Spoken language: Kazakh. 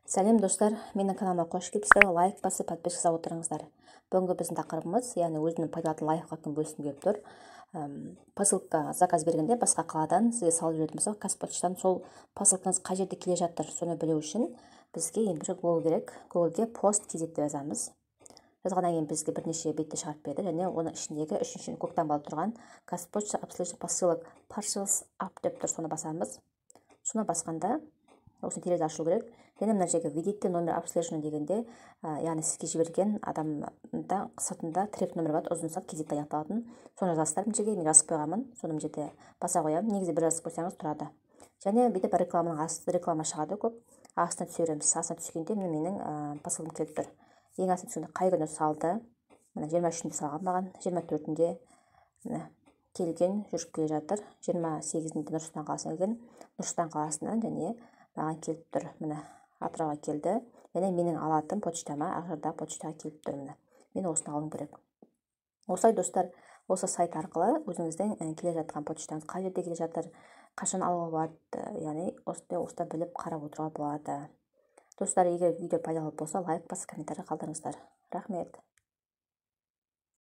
Сәлем, достар! Менің каналыма қош келіпсіздер. Лайк басып, подписка жасап отырыңыздар. Бүгінгі біздің тақырыбымыз, яғни өзімнің пайдалы лайфхакын бөліскім келіп тұр. Посылка заказ бергенде, басқа қаладан сізге салып жіберетін болсақ Қазпочтадан, сол посылкаңыз қай жерде келе жатыр, соны білу үшін бізге ең бірінші Google керек. Гуглге пост kz деп жазамыз. Жазғаннан кейін бізге бірнеше бетті шығарып берді және оның ішіндегі үшінші көк таңбалы тұрған «Казпочта обслуживание посылок parcels app» деп тұр, соны басамыз. Соны басқанда осы терезе ашылу керек және мына жерге «Введите номер обслуживания» дегенде, яғни сізге жіберген адамда сыртында трек номер бар, ұзын сан, кезекте аяқталатын, соны жазасыздар. Мына жерге мен жазып қойғанмын, соны мына жерде баса қоямын. Негізі бір жазып қойсаңыз, тұрады. Және бүйтіп рекламаның асты, реклама шығады көп, астына түсе береміз. Астына түскенде, міне, менің посылкам келіп тұр. Ең астына түскенде қай күні салды? Міне, 23-інде салған маған, 24-інде, міне, келген, жүріп келе жатыр. 28-інде Нұр Сұлтан қаласына келген. Нұр Сұлтан қаласынан және маған келіп тұр, міне, Атырауға келді және менің алатын почтама, Ақжардағы почтаға келіп тұр. Міне, мен осыны алуым керек. Осылай, достар, осы сайт арқылы өзіңіздің келе жатқан почтаңыз қай жерде келе жатыр, қашан алуға болады, яғни осындай осылай біліп, қарап отыруға болады. Достар, егер видео пайдалы болса, лайк басып, комментарий қалдырыңыздар. Рахмет!